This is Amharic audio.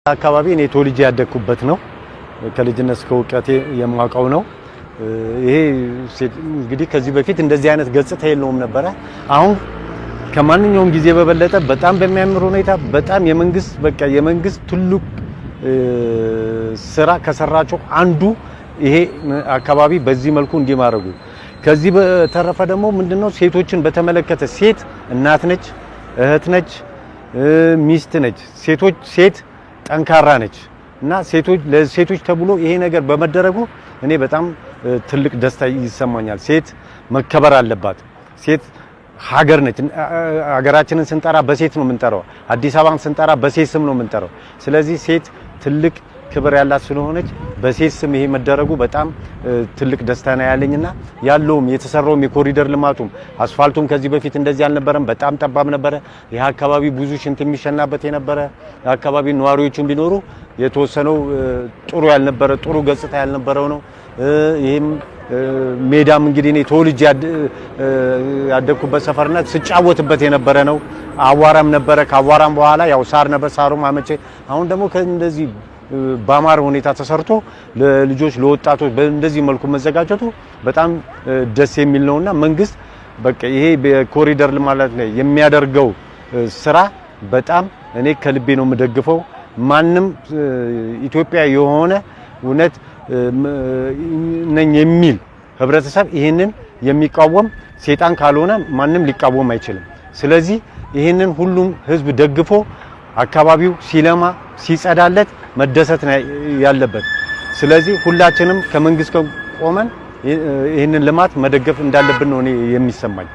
አካባቢ እኔ ተወልጄ ያደግኩበት ነው። ከልጅነት እስከ እውቀቴ የማውቀው ነው። ይሄ እንግዲህ ከዚህ በፊት እንደዚህ አይነት ገጽታ የለውም ነበረ። አሁን ከማንኛውም ጊዜ በበለጠ በጣም በሚያምር ሁኔታ በጣም የመንግስት በቃ የመንግስት ትልቅ ስራ ከሰራቸው አንዱ ይሄ አካባቢ በዚህ መልኩ እንዲማረጉ። ከዚህ በተረፈ ደግሞ ምንድነው፣ ሴቶችን በተመለከተ ሴት እናት ነች፣ እህት ነች፣ ሚስት ነች። ሴት ጠንካራ ነች እና ለሴቶች ተብሎ ይሄ ነገር በመደረጉ እኔ በጣም ትልቅ ደስታ ይሰማኛል። ሴት መከበር አለባት። ሴት ሀገር ነች። ሀገራችንን ስንጠራ በሴት ነው የምንጠራው። አዲስ አበባን ስንጠራ በሴት ስም ነው የምንጠራው። ስለዚህ ሴት ትልቅ ክብር ያላት ስለሆነች በሴት ስም ይሄ መደረጉ በጣም ትልቅ ደስታ ነው ያለኝና ያለውም የተሰራውም የኮሪደር ልማቱም አስፋልቱም ከዚህ በፊት እንደዚህ አልነበረም። በጣም ጠባብ ነበረ። ይህ አካባቢ ብዙ ሽንት የሚሸናበት የነበረ አካባቢ ነዋሪዎቹም ቢኖሩ የተወሰነው ጥሩ ያልነበረ፣ ጥሩ ገጽታ ያልነበረው ነው። ይህም ሜዳም እንግዲህ እኔ ተወልጄ ያደግኩበት ሰፈርና ስጫወትበት የነበረ ነው። አዋራም ነበረ። ከአዋራም በኋላ ያው ሳር ነበር። ሳሩም አመቼ። አሁን ደግሞ ከእንደዚህ ባማረ ሁኔታ ተሰርቶ ለልጆች፣ ለወጣቶች በእንደዚህ መልኩ መዘጋጀቱ በጣም ደስ የሚል ነውና መንግስት በቃ ይሄ በኮሪደር ልማት ላይ የሚያደርገው ስራ በጣም እኔ ከልቤ ነው የምደግፈው። ማንም ኢትዮጵያ የሆነ እውነት ነኝ የሚል ህብረተሰብ ይህንን የሚቃወም ሴጣን ካልሆነ ማንም ሊቃወም አይችልም። ስለዚህ ይህንን ሁሉም ህዝብ ደግፎ አካባቢው ሲለማ ሲጸዳለት መደሰት ነው ያለበት። ስለዚህ ሁላችንም ከመንግስት ቆመን ይህንን ልማት መደገፍ እንዳለብን ነው እኔ የሚሰማኝ።